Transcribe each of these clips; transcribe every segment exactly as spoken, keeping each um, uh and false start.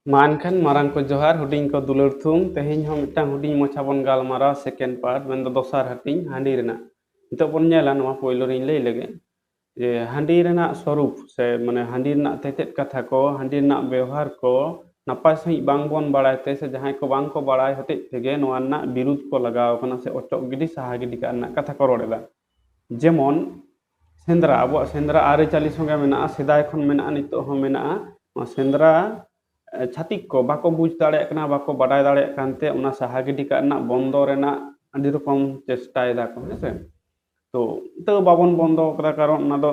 ᱢᱟ ᱮᱱᱠᱷᱟᱱ ᱢᱟᱨᱟᱝ ᱠᱚ ᱡᱚᱦᱟᱨ, ᱦᱩᱰᱤᱧ ᱠᱚ ᱫᱩᱞᱟᱹᱲ ᱛᱷᱩᱢ᱾ ᱛᱮᱦᱮᱧ ᱦᱚᱸ ᱢᱤᱫᱴᱟᱝ ᱦᱩᱰᱤᱧ ᱢᱟᱪᱷᱟ ᱵᱚᱱ ᱜᱟᱞᱢᱟᱨᱟᱣᱟ, second part, ᱢᱮᱱᱫᱚ ᱫᱚᱥᱟᱨ ᱦᱟᱹᱴᱤᱧ ᱦᱟᱺᱰᱤ ᱨᱮᱱᱟᱜ᱾ ᱱᱤᱛᱚᱜ ᱵᱚᱱ ᱧᱮᱞᱟ, ᱱᱚᱣᱟ ᱯᱳᱭᱞᱳ ᱨᱤᱧ ᱞᱟᱹᱭ ᱞᱮᱜᱮ ᱡᱮ ᱦᱟᱺᱰᱤ ᱨᱮᱱᱟᱜ ᱥᱚᱨᱩᱯ ᱥᱮ ᱢᱟᱱᱮ ᱦᱟᱺᱰᱤ ᱨᱮᱱᱟᱜ ᱛᱮᱛᱮᱫ ᱠᱟᱛᱷᱟ ᱠᱚ, ᱦᱟᱺᱰᱤ ᱨᱮᱱᱟᱜ ᱵᱮᱣᱦᱟᱨ ᱠᱚ ᱱᱟᱯᱟᱭ ᱥᱟᱺᱦᱤᱡ ᱵᱟᱝ ᱵᱚᱱ ᱵᱟᱲᱟᱭ ᱛᱮ ᱥᱮ ᱡᱟᱦᱟᱸᱭ ᱠᱚ ᱵᱟᱝ ᱠᱚ ᱵᱟᱲᱟᱭ ᱦᱚᱛᱮᱡ ᱛᱮᱜᱮ ᱱᱚᱣᱟ ᱨᱮᱱᱟᱜ ᱵᱤᱨᱩᱫᱷ ᱠᱚ ᱞᱟᱜᱟᱣ ᱠᱟᱱᱟ ᱥᱮ ᱚᱪᱚᱜ ᱜᱤᱰᱤ, ᱥᱟᱦᱟ ᱜᱤᱰᱤ ᱠᱟᱜ ᱨᱮᱱᱟᱜ ᱠᱟᱛᱷᱟ ᱠᱚ ᱨᱚᱲ ᱮᱫᱟ᱾ ᱡᱮᱢᱚᱱ ᱥᱮᱸᱫᱽᱨᱟ, ᱟᱵᱚᱣᱟᱜ ᱥᱮᱸᱫᱽᱨᱟ ᱟᱹᱨᱤᱪᱟᱹᱞᱤ ᱥᱚᱸᱜᱮ ᱢᱮᱱᱟᱜᱼᱟ, ᱥᱮᱫᱟᱭ ᱠᱷᱚᱱ ᱢᱮᱱᱟᱜᱼᱟ, ᱱᱤᱛᱚᱜ ᱦᱚᱸ ᱢᱮᱱᱟᱜᱼᱟ᱾ ᱱᱚᱣᱟ ᱥᱮᱸᱫᱽᱨᱟ, ᱮ, ᱪᱷᱟᱹᱛᱤᱠ ᱠᱚ ᱵᱟᱠᱚ ᱵᱩᱡᱽ ᱫᱟᱲᱮᱭᱟᱜ ᱠᱟᱱᱟ, ᱵᱟᱠᱚ ᱵᱟᱰᱟᱭ ᱫᱟᱲᱮᱭᱟᱜ ᱠᱟᱱᱛᱮ ᱚᱱᱟ ᱥᱟᱦᱟ ᱜᱤᱰᱤ ᱠᱟᱜ ᱨᱮᱱᱟᱜ, ᱵᱚᱱᱫᱚ ᱨᱮᱱᱟᱜ ᱟᱹᱰᱤ ᱨᱚᱠᱚᱢ ᱪᱮᱥᱴᱟᱭ ᱫᱟᱠᱚ, ᱦᱮᱸ ᱥᱮ᱾ ᱛᱚ ᱛᱟᱹᱣ ᱵᱟᱵᱚᱱ ᱵᱚᱱᱫᱚ ᱠᱟᱫᱟ, ᱠᱟᱨᱚᱱ ᱚᱱᱟ ᱫᱚ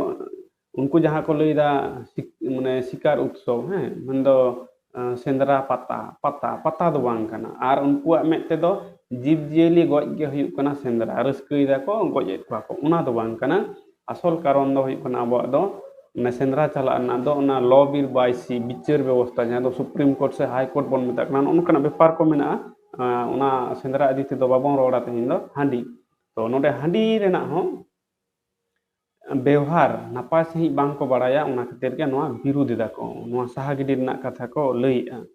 ᱩᱱᱠᱩ ᱡᱟᱦᱟᱸ ᱠᱚ ᱞᱟᱹᱭᱫᱟ ᱥᱤᱠ-, ᱢᱟᱱᱮ ᱥᱤᱠᱟᱨ ᱩᱛᱥᱚᱵ, ᱦᱮᱸ, ᱢᱮᱱᱫᱚ, ᱮ, ᱥᱮᱸᱫᱽᱨᱟ ᱯᱟᱛᱟ, ᱯᱟᱛᱟ, ᱯᱟᱛᱟ ᱫᱚ ᱵᱟᱝ ᱠᱟᱱᱟ᱾ ᱟᱨ ᱩᱱᱠᱩᱣᱟᱜ ᱢᱮᱫ ᱛᱮᱫᱚ ᱡᱤᱵᱽᱼᱡᱤᱭᱟᱹᱞᱤ ᱜᱚᱡ ᱜᱮ ᱦᱩᱭᱩᱜ ᱠᱟᱱᱟ ᱥᱮᱸᱫᱽᱨᱟ, ᱨᱟᱹᱥᱠᱟᱹᱭ ᱫᱟᱠᱚ, ᱜᱚᱡ ᱮᱫ ᱠᱚᱣᱟ ᱠᱚ, ᱚᱱᱟ ᱫᱚ ᱵᱟᱝ ᱠᱟᱱᱟ᱾ ᱟᱥᱚᱞ ᱠᱟᱨᱚᱱ ᱫᱚ ᱦᱩᱭᱩᱜ ᱠᱟᱱᱟ ᱟᱵᱚᱣᱟᱜ ᱫᱚ ᱢᱟᱱᱮ ᱥᱮᱸᱫᱽᱨᱟ ᱪᱟᱞᱟᱜ ᱨᱮᱱᱟᱜ ᱫᱚ ᱚᱱᱟ ᱞᱚ ᱵᱤᱨ ᱵᱟᱭᱥᱤ ᱵᱤᱪᱟᱹᱨ ᱵᱮᱵᱚᱥᱛᱷᱟ, ᱡᱟᱦᱟᱸ ᱫᱚ ᱥᱩᱯᱨᱤᱢ ᱠᱳᱨᱴ ᱥᱮ ᱦᱟᱭ ᱠᱳᱨᱴ ᱵᱚᱱ ᱢᱮᱛᱟᱜ ᱠᱟᱱᱟ, ᱱᱚᱜᱼᱚ ᱱᱚᱝᱠᱟᱱᱟᱜ ᱵᱮᱯᱟᱨ ᱠᱚ ᱢᱮᱱᱟᱜᱼᱟ᱾ ᱟᱸ, ᱚᱱᱟ ᱥᱮᱸᱫᱽᱨᱟ ᱤᱫᱤ ᱛᱮᱫᱚ ᱵᱟᱵᱚᱱ ᱨᱚᱲᱟ ᱛᱮᱦᱮᱧ ᱫᱚ ᱦᱟᱺᱰᱤ᱾ ᱛᱚ ᱱᱚᱰᱮ ᱦᱟᱺᱰᱤ ᱨᱮᱱᱟᱜ ᱦᱚᱸ ᱵᱮᱣᱦᱟᱨ ᱱᱟᱯᱟᱭ ᱥᱟᱺᱦᱤᱡ ᱵᱟᱝ ᱠᱚ ᱵᱟᱲᱟᱭᱟ, ᱚᱱᱟ ᱠᱷᱟᱹᱛᱤᱨ ᱜᱮ ᱱᱚᱣᱟ ᱵᱤᱨᱩᱫᱽ ᱮᱫᱟ ᱠᱚ, ᱱᱚᱣᱟ ᱥᱟᱦᱟ ᱜᱤᱰᱤ ᱨᱮᱱᱟᱜ ᱠᱟᱛᱷᱟ ᱠᱚ ᱞᱟᱹᱭᱮᱜᱼᱟ᱾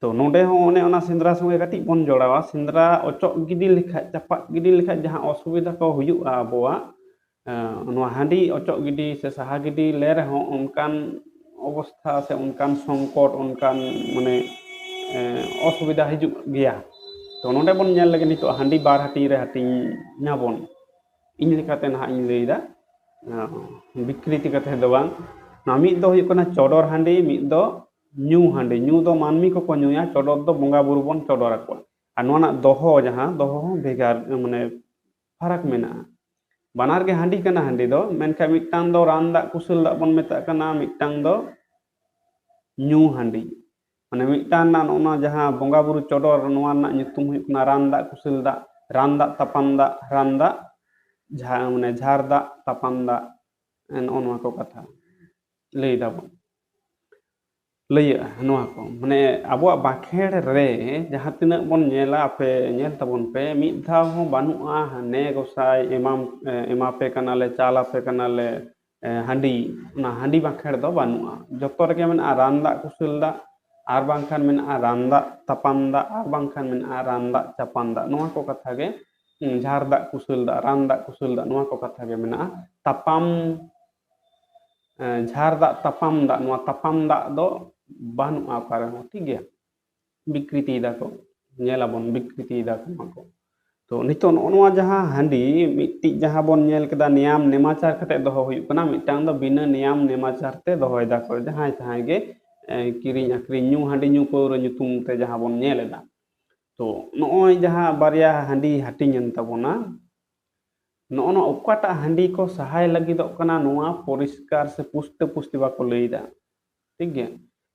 ᱛᱚ ᱱᱚᱰᱮ ᱦᱚᱸ ᱚᱱᱮ ᱚᱱᱟ ᱥᱮᱸᱫᱽᱨᱟ ᱥᱚᱸᱜᱮ ᱠᱟᱹᱴᱤᱡ ᱵᱚᱱ ᱡᱚᱲᱟᱣᱟ᱾ ᱥᱮᱸᱫᱽᱨᱟ ᱚᱪᱚᱜ ᱜᱤᱰᱤ ᱞᱮᱠᱷᱟᱡ, ᱪᱟᱯᱟᱫ ᱜᱤᱰᱤ ᱞᱮᱠᱷᱟᱡ ᱡᱟᱦᱟᱸ ᱚᱥᱩᱵᱤᱫᱷᱟ ᱠᱚ ᱦᱩᱭᱩᱜᱼᱟ ᱟᱵᱚᱣᱟᱜ, ᱮᱸ, ᱱᱚᱣᱟ ᱦᱟᱺᱰᱤ ᱚᱪᱚᱜ ᱜᱤᱰᱤ ᱥᱮ ᱥᱟᱦᱟ ᱜᱤᱰᱤ ᱞᱮ ᱨᱮᱦᱚᱸ ᱚᱱᱠᱟᱱ ᱚᱵᱚᱥᱛᱷᱟ ᱥᱮ ᱚᱱᱠᱟᱱ ᱥᱚᱝᱠᱚᱴ, ᱚᱱᱠᱟᱱ ᱢᱟᱱᱮ, ᱮᱸ, ᱚᱥᱩᱵᱤᱫᱷᱟ ᱦᱤᱡᱩᱜ ᱜᱮᱭᱟ᱾ ᱛᱚ ᱱᱚᱰᱮ ᱵᱚᱱ ᱧᱮᱞ ᱞᱮᱜᱮ ᱱᱤᱛᱚᱜ ᱦᱟᱺᱰᱤ ᱵᱟᱨ ᱦᱟᱹᱴᱤᱧ ᱨᱮ ᱦᱟᱹᱴᱤᱧ ᱧᱟᱵᱚᱱ᱾ ᱤᱧ ᱞᱮᱠᱟᱛᱮ ᱱᱟᱦᱟᱜ ᱤᱧ ᱞᱟᱹᱭᱫᱟ, ᱮᱸ, ᱵᱤᱠᱨᱤᱛᱤ ᱠᱟᱛᱮ ᱫᱚ ᱵᱟᱝ᱾ ᱱᱚᱣᱟ ᱢᱤᱫ ᱫᱚ ᱦᱩᱭᱩᱜ ᱠᱟᱱᱟ ᱪᱚᱰᱚᱨ ᱦᱟᱺᱰᱤ, ᱢᱤᱫ ᱫᱚ ᱧᱩ ᱦᱟᱺᱰᱤ᱾ ᱧᱩ ᱫᱚ ᱢᱟᱹᱱᱢᱤ ᱠᱚᱠᱚ ᱧᱩᱭᱟ, ᱪᱚᱰᱚᱨ ᱫᱚ ᱵᱚᱸᱜᱟ ᱵᱩᱨᱩ ᱵᱚᱱ ᱪᱚᱰᱚᱨ ᱟᱠᱚᱣᱟ᱾ ᱟᱨ ᱱᱚᱣᱟ ᱨᱮᱱᱟᱜ ᱫᱚᱦᱚ, ᱡᱟᱦᱟᱸ ᱫᱚᱦᱚ ᱦᱚᱸ ᱵᱷᱮᱜᱟᱨ, ᱢᱟᱱᱮ ᱯᱷᱟᱨᱟᱠ ᱢᱮᱱᱟᱜᱼᱟ᱾ ᱵᱟᱱᱟᱨ ᱜᱮ ᱦᱟᱺᱰᱤ ᱠᱟᱱᱟ ᱦᱟᱺᱰᱤ ᱫᱚ, ᱢᱮᱱᱠᱷᱟᱱ ᱢᱤᱫᱴᱟᱝ ᱫᱚ ᱨᱟᱱ ᱫᱟᱜ ᱠᱩᱥᱟᱹᱞ ᱫᱟᱜ ᱵᱚᱱ ᱢᱮᱛᱟᱜ ᱠᱟᱱᱟ, ᱢᱤᱫᱴᱟᱝ ᱫᱚ ᱧᱩ ᱦᱟᱺᱰᱤ᱾ ᱢᱟᱱᱮ ᱢᱤᱫᱴᱟᱝ ᱨᱮᱱᱟᱜ ᱱᱚᱜᱼᱚ ᱱᱚᱣᱟ ᱡᱟᱦᱟᱸ ᱵᱚᱸᱜᱟ ᱵᱩᱨᱩ ᱪᱚᱰᱚᱨ, ᱱᱚᱣᱟ ᱨᱮᱱᱟᱜ ᱧᱩᱛᱩᱢ ᱦᱩᱭᱩᱜ ᱠᱟᱱᱟ ᱨᱟᱱ ᱫᱟᱜ ᱠᱩᱥᱟᱹᱞ ᱫᱟᱜ, ᱨᱟᱱ ᱫᱟᱜ ᱛᱟᱯᱟᱱ ᱫᱟᱜ, ᱨᱟᱱ ᱫᱟᱜ ᱡᱷᱟ-, ᱢᱟᱱᱮ ᱡᱷᱟᱨ ᱫᱟᱜ ᱛᱟᱯᱟᱱ ᱫᱟᱜ, ᱱᱚᱜᱼᱚ ᱱᱚᱣᱟ ᱠᱚ ᱠᱟᱛᱷᱟ ᱞᱟᱹᱭ ᱫᱟᱵᱚᱱ᱾ ᱞᱟᱹᱭᱟᱹᱜᱼᱟ ᱱᱚᱣᱟ ᱠᱚ, ᱢᱟᱱᱮ ᱟᱵᱚᱣᱟᱜ ᱵᱟᱸᱠᱷᱮᱲ ᱨᱮ ᱡᱟᱦᱟᱸ ᱛᱤᱱᱟᱹᱜ ᱵᱚᱱ ᱧᱮᱞᱟ, ᱟᱯᱮ ᱧᱮᱞ ᱛᱟᱵᱚᱱ ᱯᱮ, ᱢᱤᱫ ᱫᱷᱟᱣ ᱦᱚᱸ ᱵᱟᱹᱱᱩᱜᱼᱟ, ᱦᱟᱱᱮ ᱜᱚᱸᱥᱟᱭ ᱮᱢᱟᱢ, ᱮ, ᱮᱢᱟ ᱯᱮ ᱠᱟᱱᱟᱞᱮ, ᱪᱟᱞ ᱟᱯᱮ ᱠᱟᱱᱟᱞᱮ, ᱮ, ᱦᱟᱺᱰᱤ, ᱚᱱᱟ ᱦᱟᱺᱰᱤ ᱵᱟᱸᱠᱷᱮᱲ ᱫᱚ ᱵᱟᱹᱱᱩᱜᱼᱟ᱾ ᱡᱚᱛᱚ ᱨᱮᱜᱮ ᱢᱮᱱᱟᱜᱼᱟ ᱨᱟᱱ ᱫᱟᱜ ᱠᱩᱥᱟᱹᱞ ᱫᱟᱜ, ᱟᱨ ᱵᱟᱝᱠᱷᱟᱱ ᱢᱮᱱᱟᱜᱼᱟ ᱨᱟᱱ ᱫᱟᱜ ᱛᱟᱯᱟᱢ ᱫᱟᱜ, ᱟᱨ ᱵᱟᱝᱠᱷᱟᱱ ᱢᱮᱱᱟᱜᱼᱟ ᱨᱟᱱ ᱫᱟᱜ ᱪᱟᱯᱟᱱ ᱫᱟᱜ᱾ ᱱᱚᱣᱟ ᱠᱚ ᱠᱟᱛᱷᱟ ᱜᱮ, ᱩᱸ, ᱡᱷᱟᱨ ᱫᱟᱜ ᱠᱩᱥᱟᱹᱞ ᱫᱟᱜ, ᱨᱟᱱ ᱫᱟᱜ ᱠᱩᱥᱟᱹᱞ ᱫᱟᱜ, ᱱᱚᱣᱟ ᱠᱚ ᱠᱟᱛᱷᱟ ᱜᱮ ᱢᱮᱱᱟᱜᱼᱟ᱾ ᱛᱟᱯᱟᱢ, ᱮᱸ, ᱡᱷᱟᱨ ᱫᱟᱜ ᱛᱟᱯᱟᱢ ᱫᱟᱜ, ᱱᱚᱣᱟ ᱛᱟᱯᱟᱢ ᱫᱟᱜ ᱫᱚ ᱵᱟᱹᱱᱩᱜᱼᱟ ᱚᱠᱟ ᱨᱮᱦᱚᱸ, ᱴᱷᱤᱠ ᱜᱮᱭᱟ᱾ ᱵᱤᱠᱨᱤᱛᱤᱭ ᱫᱟᱠᱚ, ᱧᱮᱞᱟᱵᱚᱱ ᱵᱤᱠᱨᱤᱛᱤᱭ ᱫᱟᱠᱚ ᱱᱚᱣᱟ ᱠᱚ᱾ ᱛᱚ ᱱᱤᱛᱚᱜ ᱱᱚᱜᱼᱚ ᱱᱚᱣᱟ ᱡᱟᱦᱟᱸ ᱦᱟᱺᱰᱤ ᱢᱤᱫᱴᱤᱡ ᱡᱟᱦᱟᱸ ᱵᱚᱱ ᱧᱮᱞ ᱠᱮᱫᱟ ᱱᱮᱭᱟᱢ ᱱᱮᱢᱟᱪᱟᱨ ᱠᱟᱛᱮ ᱫᱚᱦᱚ ᱦᱩᱭᱩᱜ ᱠᱟᱱᱟ, ᱢᱤᱫᱴᱟᱝ ᱫᱚ ᱵᱤᱱᱟᱹ ᱱᱮᱭᱟᱢ ᱱᱮᱢᱟᱪᱟᱨ ᱛᱮ ᱫᱚᱦᱚᱭ ᱫᱟᱠᱚ ᱡᱟᱦᱟᱸᱭ ᱛᱟᱦᱟᱸᱭ ᱜᱮ, ᱮ, ᱠᱤᱨᱤᱧ ᱟᱹᱠᱷᱨᱤᱧ ᱧᱩ ᱦᱟᱺᱰᱤ ᱧᱩ ᱯᱟᱹᱣᱨᱟᱹ ᱧᱩᱛᱩᱢ ᱛᱮ ᱡᱟᱦᱟᱸ ᱵᱚᱱ ᱧᱮᱞ ᱮᱫᱟ᱾ ᱛᱚ ᱱᱚᱜᱼᱚᱭ ᱡᱟᱦᱟᱸ ᱵᱟᱨᱭᱟ ᱦᱟᱺᱰᱤ ᱦᱟᱹᱴᱤᱧ ᱮᱱ ᱛᱟᱵᱚᱱᱟ, ᱱᱚᱜᱼᱚ ᱱᱚᱣᱟ ᱚᱠᱟᱴᱟᱜ ᱦᱟᱺᱰᱤ ᱠᱚ ᱥᱟᱦᱟᱭ ᱞᱟᱹᱜᱤᱫᱚᱜ ᱠᱟᱱᱟ, ᱱᱚᱣᱟ ᱯᱚᱨᱤᱥᱠᱟᱨ ᱥᱮ ᱯᱩᱥᱴᱟᱹ ᱯᱩᱥᱴᱤ ᱵᱟᱠᱚ ᱞᱟᱹᱭᱫᱟ᱾ ᱴᱷᱤᱠ ᱜᱮᱭᱟ,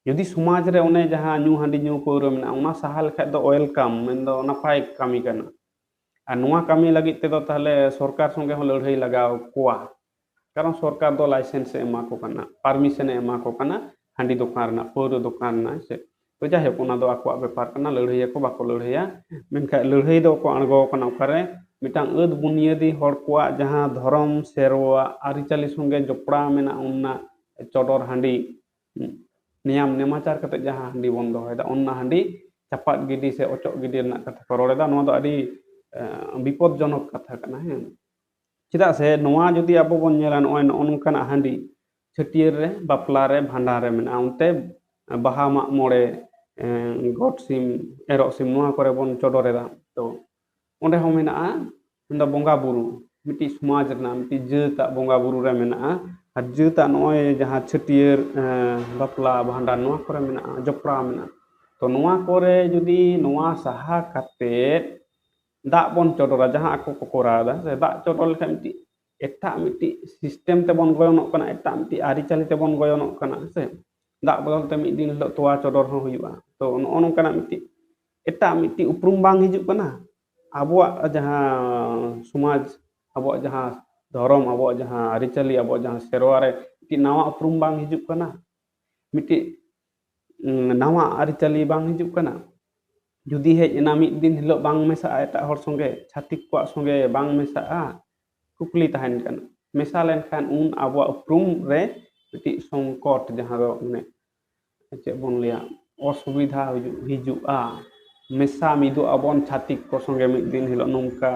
ᱡᱩᱫᱤ ᱥᱚᱢᱟᱡᱽ ᱨᱮ ᱚᱱᱮ ᱡᱟᱦᱟᱸ ᱧᱩ ᱦᱟᱺᱰᱤ ᱧᱩ ᱯᱟᱹᱣᱨᱟᱹ ᱢᱮᱱᱟᱜᱼᱟ, ᱚᱱᱟ ᱥᱟᱦᱟ ᱞᱮᱠᱷᱟᱡ ᱫᱚ welcome, ᱢᱮᱱᱫᱚ ᱱᱟᱯᱟᱭ ᱠᱟᱹᱢᱤ ᱠᱟᱱᱟ᱾ ᱟᱨ ᱱᱚᱣᱟ ᱠᱟᱹᱢᱤ ᱞᱟᱹᱜᱤᱫ ᱛᱮᱫᱚ ᱛᱟᱦᱞᱮ ᱥᱚᱨᱠᱟᱨ ᱥᱚᱸᱜᱮ ᱦᱚᱸ ᱞᱟᱹᱲᱦᱟᱹᱭ ᱞᱟᱜᱟᱣ ᱠᱚᱣᱟ, ᱠᱟᱨᱚᱱ ᱥᱚᱨᱠᱟᱨ ᱫᱚ license ᱮ ᱮᱢᱟ ᱠᱚ ᱠᱟᱱᱟ, permission ᱮ ᱮᱢᱟ ᱠᱚ ᱠᱟᱱᱟ ᱦᱟᱺᱰᱤ ᱫᱚᱠᱟᱱ ᱨᱮᱱᱟᱜ, ᱯᱟᱹᱣᱨᱟᱹ ᱫᱚᱠᱟᱱ ᱨᱮᱱᱟᱜ, ᱦᱮᱸ ᱥᱮ᱾ ᱛᱚ ᱡᱟᱭᱦᱳᱠ, ᱚᱱᱟ ᱫᱚ ᱟᱠᱚᱣᱟᱜ ᱵᱮᱯᱟᱨ ᱠᱟᱱᱟ, ᱞᱟᱹᱲᱦᱟᱹᱭ ᱟᱠᱚ ᱵᱟᱠᱚ ᱞᱟᱹᱲᱦᱟᱹᱭᱟ, ᱢᱮᱱᱠᱷᱟᱱ ᱞᱟᱹᱲᱦᱟᱹᱭ ᱫᱚ ᱠᱚ ᱟᱬᱜᱚ ᱟᱠᱟᱱᱟ ᱚᱠᱟᱨᱮ? ᱢᱤᱫᱴᱟᱝ ᱟᱹᱫ ᱵᱩᱱᱤᱭᱟᱹᱫᱤ ᱦᱚᱲ ᱠᱚᱣᱟᱜ ᱡᱟᱦᱟᱸ ᱫᱷᱚᱨᱚᱢ, ᱥᱮᱨᱣᱟ, ᱟᱹᱨᱤᱪᱟᱹᱞᱤ ᱥᱚᱸᱜᱮ ᱡᱚᱯᱲᱟᱣ ᱢᱮᱱᱟᱜ ᱚᱱᱟ ᱪᱚᱰᱚᱨ ᱦᱟᱺᱰᱤ, ᱱᱮᱭᱟᱢ ᱱᱮᱢᱟᱪᱟᱨ ᱠᱟᱛᱮ ᱡᱟᱦᱟᱸ ᱦᱟᱺᱰᱤ ᱵᱚᱱ ᱫᱚᱦᱚᱭᱮᱫᱟ, ᱚᱱᱟ ᱦᱟᱺᱰᱤ ᱪᱟᱯᱟᱫ ᱜᱤᱰᱤ ᱥᱮ ᱚᱪᱚᱜ ᱜᱤᱰᱤ ᱨᱮᱱᱟᱜ ᱠᱟᱛᱷᱟ ᱠᱚ ᱨᱚᱲ ᱮᱫᱟ᱾ ᱱᱚᱣᱟ ᱫᱚ ᱟᱹᱰᱤ, ᱮ, ᱵᱤᱯᱚᱫᱽᱡᱚᱱᱚᱠ ᱠᱟᱛᱷᱟ ᱠᱟᱱᱟ, ᱦᱮᱸ᱾ ᱪᱮᱫᱟᱜ ᱥᱮ ᱱᱚᱣᱟ ᱡᱩᱫᱤ ᱟᱵᱚ ᱵᱚᱱ ᱧᱮᱞᱟ, ᱱᱚᱜᱼᱚᱭ ᱱᱚᱜᱼᱚ ᱱᱚᱝᱠᱟᱱᱟᱜ ᱦᱟᱺᱰᱤ ᱪᱷᱟᱹᱴᱭᱟᱹᱨ ᱨᱮ, ᱵᱟᱯᱞᱟ ᱨᱮ, ᱵᱷᱟᱸᱰᱟᱱ ᱨᱮ ᱢᱮᱱᱟᱜᱼᱟ, ᱚᱱᱛᱮ ᱵᱟᱦᱟ, ᱢᱟᱜ ᱢᱚᱬᱮ, ᱮ, ᱜᱚᱴ ᱥᱤᱢ, ᱮᱨᱚᱜ ᱥᱤᱢ, ᱱᱚᱣᱟ ᱠᱚᱨᱮ ᱵᱚᱱ ᱪᱚᱰᱚᱨ ᱮᱫᱟ᱾ ᱛᱚ ᱚᱸᱰᱮ ᱦᱚᱸ ᱢᱮᱱᱟᱜᱼᱟ, ᱢᱮᱱᱫᱚ ᱵᱚᱸᱜᱟ ᱵᱩᱨᱩ, ᱢᱤᱫᱴᱤᱡ ᱥᱚᱢᱟᱡᱽ ᱨᱮᱱᱟᱜ ᱢᱤᱫᱴᱤᱡ ᱡᱟᱹᱛᱟᱜ ᱵᱚᱸᱜᱟ ᱵᱩᱨᱩ ᱨᱮ ᱢᱮᱱᱟᱜᱼᱟ᱾ ᱟᱨ ᱡᱟᱹᱛᱟᱜ ᱱᱚᱜᱼᱚᱭ ᱡᱟᱦᱟᱸ ᱪᱷᱟᱹᱴᱭᱟᱹᱨ, ᱮ, ᱵᱟᱯᱞᱟ, ᱵᱷᱟᱸᱰᱟᱱ, ᱱᱚᱣᱟ ᱠᱚᱨᱮ ᱢᱮᱱᱟᱜᱼᱟ, ᱡᱚᱯᱲᱟᱣ ᱢᱮᱱᱟᱜᱼᱟ᱾ ᱛᱚ ᱱᱚᱣᱟ ᱠᱚᱨᱮ ᱡᱩᱫᱤ ᱱᱚᱣᱟ ᱥᱟᱦᱟ ᱠᱟᱛᱮᱫ ᱫᱟᱜ ᱵᱚᱱ ᱪᱚᱰᱚᱨᱟ, ᱡᱟᱦᱟᱸ ᱟᱠᱚ ᱠᱚ ᱠᱚᱨᱟᱣ ᱮᱫᱟ, ᱥᱮ ᱫᱟᱜ ᱪᱚᱰᱚᱨ ᱞᱮᱠᱷᱟᱱ ᱢᱤᱫᱴᱤᱡ ᱮᱴᱟᱜ ᱢᱤᱫᱴᱤᱡ system ᱛᱮᱵᱚᱱ ᱜᱚᱭᱚᱱᱚᱜ ᱠᱟᱱᱟ, ᱮᱴᱟᱜ ᱢᱤᱫᱴᱤᱡ ᱟᱹᱨᱤᱪᱟᱹᱞᱤ ᱛᱮᱵᱚᱱ ᱜᱚᱭᱚᱱᱚᱜ ᱠᱟᱱᱟ, ᱦᱮᱸ ᱥᱮ᱾ ᱫᱟᱜ ᱵᱚᱫᱚᱞ ᱛᱮ ᱢᱤᱫ ᱫᱤᱱ ᱦᱤᱞᱳᱜ ᱛᱚᱣᱟ ᱪᱚᱰᱚᱨ ᱦᱚᱸ ᱦᱩᱭᱩᱜᱼᱟ᱾ ᱛᱚ ᱱᱚᱜᱼᱚ ᱱᱚᱝᱠᱟᱱᱟᱜ ᱢᱤᱫᱴᱤᱡ ᱮᱴᱟᱜ ᱢᱤᱫᱴᱤᱡ ᱩᱯᱨᱩᱢ ᱵᱟᱝ ᱦᱤᱡᱩᱜ ᱠᱟᱱᱟ? ᱟᱵᱚᱣᱟᱜ ᱡᱟᱦᱟᱸ ᱥᱚᱢᱟᱡᱽ, ᱟᱵᱚᱣᱟᱜ ᱡᱟᱦᱟᱸ ᱫᱷᱚᱨᱚᱢ, ᱟᱵᱚᱣᱟᱜ ᱡᱟᱦᱟᱸ ᱟᱹᱨᱤᱪᱟᱹᱞᱤ, ᱟᱵᱚᱣᱟᱜ ᱡᱟᱦᱟᱸ ᱥᱮᱨᱣᱟ ᱨᱮ ᱢᱤᱫᱴᱤᱡ ᱱᱟᱣᱟ ᱩᱯᱨᱩᱢ ᱵᱟᱝ ᱦᱤᱡᱩᱜ ᱠᱟᱱᱟ? ᱢᱤᱫᱴᱤᱡ, ᱩᱸ, ᱱᱟᱣᱟ ᱟᱹᱨᱤᱪᱟᱹᱞᱤ ᱵᱟᱝ ᱦᱤᱡᱩᱜ ᱠᱟᱱᱟ? ᱡᱩᱫᱤ ᱦᱮᱡ ᱮᱱᱟ, ᱢᱤᱫ ᱫᱤᱱ ᱦᱤᱞᱳᱜ ᱵᱟᱝ ᱢᱮᱥᱟᱜᱼᱟ ᱮᱴᱟᱜ ᱦᱚᱲ ᱥᱚᱸᱜᱮ, ᱪᱷᱟᱹᱛᱤᱠ ᱠᱚᱣᱟᱜ ᱥᱚᱸᱜᱮ ᱵᱟᱝ ᱢᱮᱥᱟᱜᱼᱟ? ᱠᱩᱠᱞᱤ ᱛᱟᱦᱮᱱ ᱠᱟᱱᱟ᱾ ᱢᱮᱥᱟ ᱞᱮᱱᱠᱷᱟᱱ ᱩᱱ ᱟᱵᱚᱣᱟᱜ ᱩᱯᱨᱩᱢ ᱨᱮ ᱢᱤᱫᱴᱤᱡ ᱥᱚᱝᱠᱚᱴ, ᱡᱟᱦᱟᱸ ᱫᱚ ᱢᱟᱱᱮ ᱪᱮᱫ ᱵᱚᱱ ᱞᱟᱹᱭᱟ, ᱚᱥᱩᱵᱤᱫᱷᱟ ᱦᱤᱡᱩᱜ ᱦᱤᱡᱩᱜᱼᱟ, ᱢᱮᱥᱟ ᱢᱤᱫᱚᱜ ᱟᱵᱚᱱ ᱪᱷᱟᱹᱛᱤᱠ ᱠᱚ ᱥᱚᱸᱜᱮ ᱢᱤᱫ ᱫᱤᱱ ᱦᱤᱞᱳᱜ, ᱱᱚᱝᱠᱟ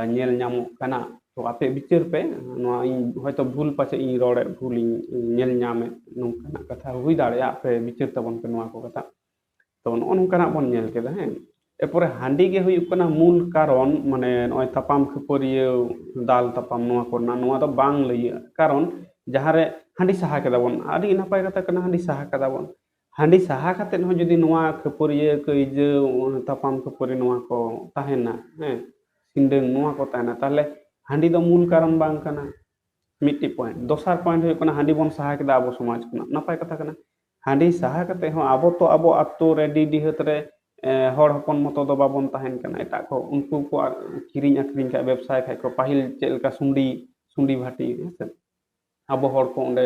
ᱧᱮᱞ ᱧᱟᱢᱚᱜ ᱠᱟᱱᱟ᱾ ᱛᱚ ᱟᱯᱮ ᱵᱤᱪᱟᱹᱨ ᱯᱮ, ᱱᱚᱣᱟ ᱤᱧ ᱦᱚᱭᱛᱳ ᱵᱷᱩᱞ, ᱯᱟᱪᱮᱫ ᱤᱧ ᱨᱚᱲᱮᱫ ᱵᱷᱩᱞ, ᱤᱧ ᱧᱮᱞ ᱧᱟᱢᱮᱫ, ᱱᱚᱝᱠᱟᱱᱟᱜ ᱠᱟᱛᱷᱟ ᱦᱩᱭ ᱫᱟᱲᱮᱭᱟᱜᱼᱟ᱾ ᱟᱯᱮ ᱵᱤᱪᱟᱹᱨ ᱛᱟᱵᱚᱱ ᱯᱮ ᱱᱚᱣᱟ ᱠᱚ ᱠᱟᱛᱷᱟ᱾ ᱛᱚ ᱱᱚᱜᱼᱚ ᱱᱚᱝᱠᱟᱱᱟᱜ ᱵᱚᱱ ᱧᱮᱞ ᱠᱮᱫᱟ, ᱦᱮᱸ᱾ ᱮᱨᱯᱚᱨᱮ ᱦᱟᱺᱰᱤ ᱜᱮ ᱦᱩᱭᱩᱜ ᱠᱟᱱᱟ ᱢᱩᱞ ᱠᱟᱨᱚᱱ, ᱢᱟᱱᱮ ᱱᱚᱜᱼᱚᱭ ᱛᱟᱯᱟᱢ ᱠᱷᱟᱹᱯᱟᱹᱨᱤᱭᱟᱹ, ᱫᱟᱞ ᱛᱟᱯᱟᱢ, ᱱᱚᱣᱟ ᱠᱚᱨᱮᱱᱟᱜ, ᱱᱚᱣᱟ ᱫᱚ ᱵᱟᱝ ᱞᱟᱹᱭᱟᱹᱜ᱾ ᱠᱟᱨᱚᱱ ᱡᱟᱦᱟᱸᱨᱮ ᱦᱟᱺᱰᱤ ᱥᱟᱦᱟ ᱠᱮᱫᱟ ᱵᱚᱱ, ᱟᱹᱰᱤ ᱱᱟᱯᱟᱭ ᱠᱟᱛᱷᱟ ᱠᱟᱱᱟ, ᱦᱟᱺᱰᱤ ᱥᱟᱦᱟ ᱠᱟᱫᱟ ᱵᱚᱱ᱾ ᱦᱟᱺᱰᱤ ᱥᱟᱦᱟ ᱠᱟᱛᱮᱫ ᱦᱚᱸ ᱡᱩᱫᱤ ᱱᱚᱣᱟ ᱠᱷᱟᱹᱯᱟᱹᱨᱤᱭᱟᱹ, ᱠᱟᱹᱭᱡᱟᱹ, ᱛᱟᱯᱟᱢ ᱠᱷᱟᱹᱯᱟᱹᱨᱤ, ᱱᱚᱣᱟ ᱠᱚ ᱛᱟᱦᱮᱱᱟ, ᱦᱮᱸ, ᱥᱤᱸᱰᱟᱹᱝ, ᱱᱚᱣᱟ ᱠᱚ ᱛᱟᱦᱮᱱᱟ, ᱛᱟᱦᱚᱞᱮ ᱦᱟᱺᱰᱤ ᱫᱚ ᱢᱩᱞ ᱠᱟᱨᱚᱱ ᱵᱟᱝ ᱠᱟᱱᱟ᱾ ᱢᱤᱫᱴᱤᱡ ᱯᱚᱭᱮᱱᱴ᱾ ᱫᱚᱥᱟᱨ ᱯᱚᱭᱮᱱᱴ ᱦᱩᱭᱩᱜ ᱠᱟᱱᱟ, ᱦᱟᱺᱰᱤ ᱵᱚᱱ ᱥᱟᱦᱟ ᱠᱮᱫᱟ ᱟᱵᱚ ᱥᱚᱢᱟᱡᱽ ᱠᱷᱚᱱᱟᱜ, ᱱᱟᱯᱟᱭ ᱠᱟᱛᱷᱟ ᱠᱟᱱᱟ᱾ ᱦᱟᱺᱰᱤ ᱥᱟᱦᱟ ᱠᱟᱛᱮ ᱦᱚᱸ ᱟᱵᱚ ᱛᱚ ᱟᱵᱚ ᱟᱛᱳ ᱨᱮ, ᱰᱤ ᱰᱤᱦᱟᱹᱛ ᱨᱮ, ᱮ, ᱦᱚᱲ ᱦᱚᱯᱚᱱ ᱢᱚᱛᱚ ᱫᱚ ᱵᱟᱵᱚᱱ ᱛᱟᱦᱮᱱ ᱠᱟᱱᱟ᱾ ᱮᱴᱟᱜ ᱠᱚ, ᱩᱱᱠᱩ ᱠᱚ ᱟ-, ᱠᱤᱨᱤᱧ ᱟᱹᱠᱷᱨᱤᱧ ᱠᱷᱟᱡ, ᱵᱮᱵᱽᱥᱟᱭ ᱠᱷᱟᱡ ᱠᱚ, ᱯᱟᱹᱦᱤᱞ ᱪᱮᱫ ᱞᱮᱠᱟ ᱥᱩᱸᱰᱤ, ᱥᱩᱸᱰᱤ ᱵᱷᱟᱹᱴᱤ, ᱦᱮᱸ ᱥᱮ? ᱟᱵᱚ ᱦᱚᱲ ᱠᱚ ᱚᱸᱰᱮ,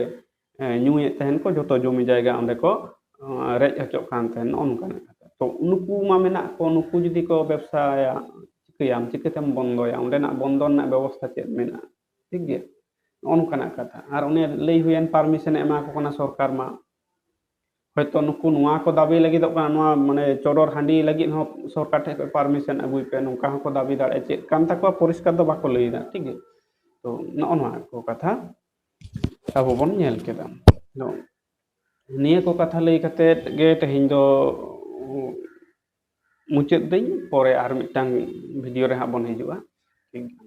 ᱮ, ᱧᱩᱭᱮᱫ ᱛᱟᱦᱮᱱ ᱠᱚ, ᱡᱚᱛᱚ ᱡᱚᱢᱤ ᱡᱟᱭᱜᱟ ᱚᱸᱰᱮ ᱠᱚ, ᱮ, ᱨᱮᱡ ᱦᱚᱪᱚᱜ ᱠᱟᱱ ᱛᱟᱦᱮᱱ, ᱱᱚᱜᱼᱚ ᱱᱚᱝᱠᱟᱱᱟᱜ ᱠᱟᱛᱷᱟ᱾ ᱛᱚ ᱩᱱᱠᱩ ᱢᱟ ᱢᱮᱱᱟᱜ ᱠᱚ, ᱱᱩᱠᱩ ᱡᱩᱫᱤ ᱠᱚ ᱵᱮᱵᱽᱥᱟᱭᱟ, ᱪᱤᱠᱟᱹᱭᱟᱢ, ᱪᱤᱠᱟᱹᱛᱮᱢ ᱵᱚᱱᱫᱚᱭᱟ? ᱚᱸᱰᱮᱱᱟᱜ ᱵᱚᱱᱫᱚ ᱨᱮᱱᱟᱜ ᱵᱮᱵᱚᱥᱛᱷᱟ ᱪᱮᱫ ᱢᱮᱱᱟᱜᱼᱟ? ᱴᱷᱤᱠ ᱜᱮᱭᱟ, ᱱᱚᱜᱼᱚ ᱱᱚᱝᱠᱟᱱᱟᱜ ᱠᱟᱛᱷᱟ᱾ ᱟᱨ ᱚᱱᱮ ᱞᱟᱹᱭ ᱦᱩᱭᱮᱱ, ᱯᱟᱨᱢᱤᱥᱚᱱᱮ ᱮᱢᱟ ᱠᱚ ᱠᱟᱱᱟ ᱥᱚᱨᱠᱟᱨ ᱢᱟ᱾ ᱦᱚᱭᱛᱚ ᱱᱩᱠᱩ ᱱᱚᱣᱟ ᱠᱚ ᱫᱟᱹᱵᱤ ᱞᱟᱹᱜᱤᱫᱚᱜ ᱠᱟᱱᱟ, ᱱᱚᱣᱟ ᱢᱟᱱᱮ ᱪᱚᱰᱚᱨ ᱦᱟᱺᱰᱤ ᱞᱟᱹᱜᱤᱫ ᱦᱚᱸ ᱥᱚᱨᱠᱟᱨ ᱴᱷᱮᱱ ᱠᱷᱚᱱ ᱯᱟᱨᱢᱤᱥᱚᱱ ᱟᱹᱜᱩᱭ ᱯᱮ, ᱱᱚᱝᱠᱟ ᱦᱚᱸᱠᱚ ᱫᱟᱹᱵᱤ ᱫᱟᱲᱮᱭᱟᱜᱼᱟ᱾ ᱪᱮᱫ ᱠᱟᱱ ᱛᱟᱠᱚᱣᱟ ᱯᱚᱨᱤᱥᱠᱟᱨ ᱫᱚ ᱵᱟᱠᱚ ᱞᱟᱹᱭᱫᱟ, ᱴᱷᱤᱠ ᱜᱮᱭᱟ᱾ ᱛᱚ ᱱᱚᱜᱼᱚ ᱱᱚᱣᱟ ᱠᱚ ᱠᱟᱛᱷᱟ ᱟᱵᱚ ᱵᱚᱱ ᱧᱮᱞ ᱠᱮᱫᱟ᱾ ᱛᱚ ᱱᱤᱭᱟᱹ ᱠᱚ ᱠᱟᱛᱷᱟ ᱞᱟᱹᱭ ᱠᱟᱛᱮᱫ ᱜᱮ ᱛᱮᱦᱮᱧ ᱫᱚ ᱢᱩᱪᱟᱹᱫ ᱫᱟᱹᱧ᱾ ᱯᱚᱨᱮ ᱟᱨ ᱢᱤᱫᱴᱟᱝ ᱵᱷᱤᱰᱤᱭᱳ ᱨᱮ ᱦᱟᱸᱜ ᱵᱚᱱ ᱦᱤᱡᱩᱜᱼᱟ᱾ ᱴᱷᱤᱠ ᱜᱮᱭᱟ᱾